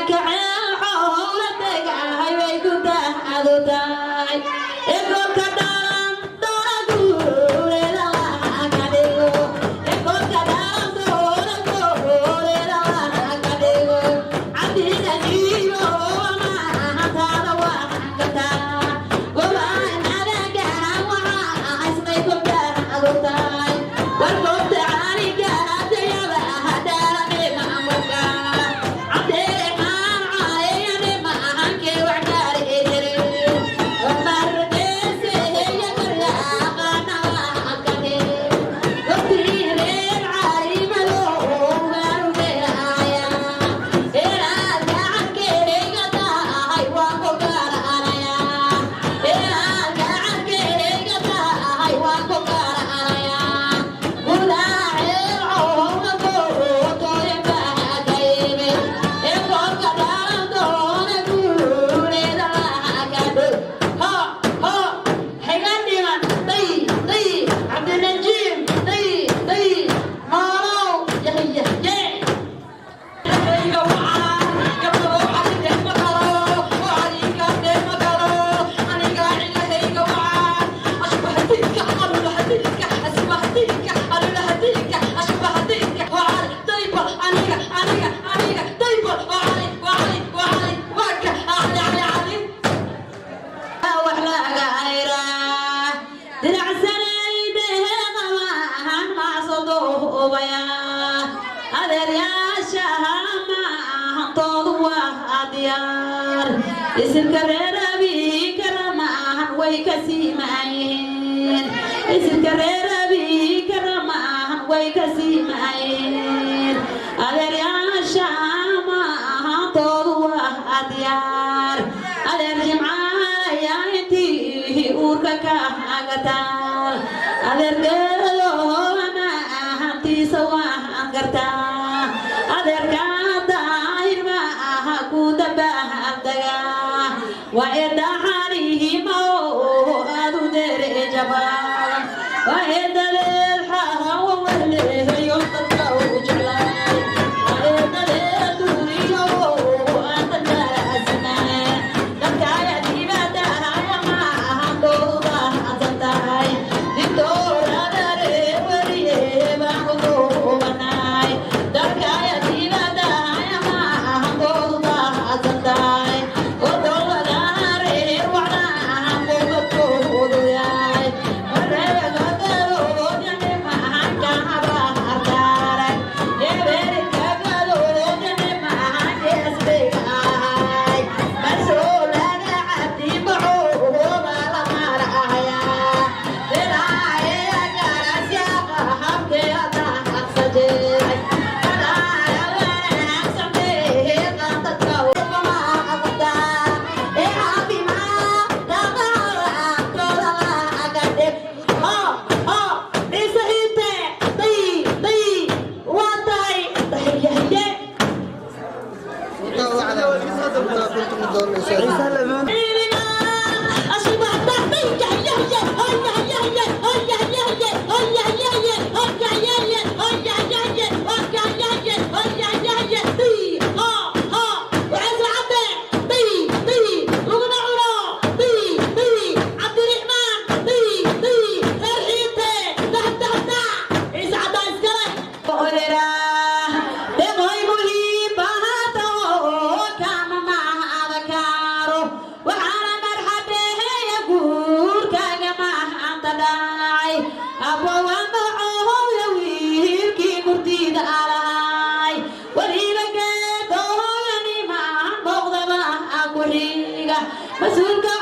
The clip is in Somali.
Deegaanka Ceelxoola degahay way ku daacadu tahay. Egoolka dhalan doona guuleeda laha ka dhigo. Egoolka dhalan doona guuleeda laha ka dhigo. Cabdinajiibo, mahantaada waa kartaa. Gobaanadaga waxaa ismay ku daacadu tahay. Wargoobta caaniga dayaba hadaalane maamulka. Cabdiraxmaan caayane maahankee wax gaari jire. Margeese heya karyaaqaana kane. Goobtii reer caalimado baarugeelaya. Inaad gacankeega tahay waan ku garanaya. Inaad gacankeega tahay waan ku garanaya. Gulaaceel cowna gootoya baakaybe. Ee koolka dhalan doona guuleeda laha ka dhow. Ha ha xiga dhiman day day Cabdinajiim day day noolow yahya ye. Ayga wacaan gabdho cali ma galo oo caliga ma galo. Aniga cilahayga wacaan ashbahadika alulahadika asbahadika alulahadika ashbahadika wacali dayba aniga aniga aniga dayba wacali wacali wacali waka cali cali cali. Wax laga ayraa diracsanaydehe qabahan macsadobaya. Adeeryaasha maahantoodu waa diyaar. Isilka reer abiikara maahan way ka siimaan yihiin. Isilka reer abiikara maahan way ka siimaan yihiin. Adeeryaasha maahantoodu waa diyaar. Adeer Jimcaalayaa intii uurka ka hagataal. Adeergeedoona ahantiisa waan gartaa. Adeerka Daahir ma aha ku dabaaldagaa. Waa eedda Xaliima oo aad u dereja badan. Waa eedadeed Xaawa wehleeyo dadka u jeclaay. Waa eedadeed duuriyo oo aan dadkalaasnaa. Dadkaya dibadahaya maahan dooda hadsan tahay. Dictooradare weliye baan ku duubanaay. Dadkaya dibadahaya maahan dooda hadsan tahay. Odowadaare wacnaahan qobadkoodu yahay. Mareegadoodani maahan kahabaartaaray. Eberikagadoodani maahan geesbegahay. Marsoolaga cabdibaxooba la maraya. Dilaaye garasyaqa habkeeda haqsajeey. Kalaaya wanaagsanee qadadka umaaqda. Ee caafimaad dhaqaalaantooda laga dhig. Ho ho Ciise Iite day day waa tahay dahiyahiye. Deqoy muhiibahata kama mahadakaaro. Waxaana marxabeeya guurkaaga mahanta dhacay. Abowamacohowya wiilkii murtida alahay. Weliba geedooyani maahan noqdaba ku xiga. Mas-uulka.